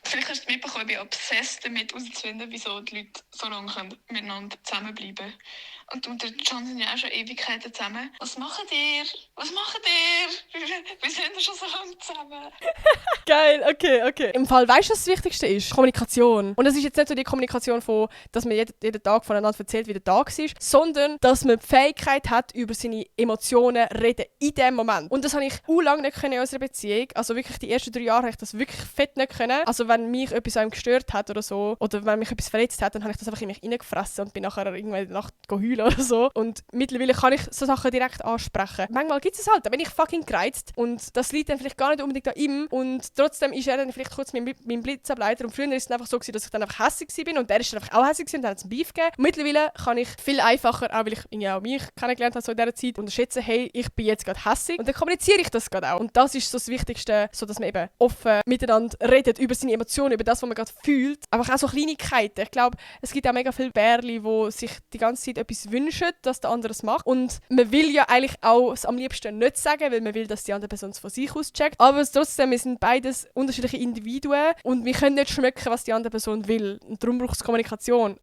Vielleicht hast du mitbekommen, ich bin obsessed damit herauszufinden, wieso die Leute so lange miteinander zusammenbleiben können. Und du und der John sind ja auch schon Ewigkeiten zusammen. Was macht ihr? Was macht ihr? Wir sind ja schon so lange zusammen. Geil, okay. Im Fall, weißt du, was das Wichtigste ist? Kommunikation. Und das ist jetzt nicht so die Kommunikation von, dass man jeden Tag voneinander erzählt, wie der Tag ist, sondern, dass man die Fähigkeit hat, über seine Emotionen zu reden in dem Moment. Und das habe ich lange nicht können in unserer Beziehung. Also wirklich die ersten 3 Jahre habe ich das wirklich fett nicht können. Also wenn mich etwas an ihm gestört hat oder so, oder wenn mich etwas verletzt hat, dann habe ich das einfach in mich reingefressen und bin nachher irgendwann in der Nacht heulen oder so. Und mittlerweile kann ich so Sachen direkt ansprechen. Manchmal gibt es halt, da bin ich fucking gereizt und das liegt dann vielleicht gar nicht unbedingt an ihm und trotzdem ist er dann vielleicht kurz mein Blitzableiter und früher ist es einfach so gewesen, dass ich dann einfach hässig war und er ist dann einfach auch hässig und dann hat es einen Beef gegeben. Und mittlerweile kann ich viel einfacher, auch weil ich irgendwie auch mich kennengelernt habe so in dieser Zeit, unterschätzen, hey, ich bin jetzt gerade hässig und dann kommuniziere ich das gerade auch. Und das ist so das Wichtigste, so dass man eben offen miteinander redet über seine Emotionen, über das, was man gerade fühlt. Einfach auch so Kleinigkeiten. Ich glaube, es gibt auch mega viele Bärli, die sich die ganze Zeit etwas wünschen, dass der andere es macht. Und man will ja eigentlich auch es am liebsten nicht sagen, weil man will, dass die andere Person es von sich aus checkt. Aber trotzdem, wir sind beides unterschiedliche Individuen und wir können nicht schmecken, was die andere Person will. Und darum braucht es Kommunikation.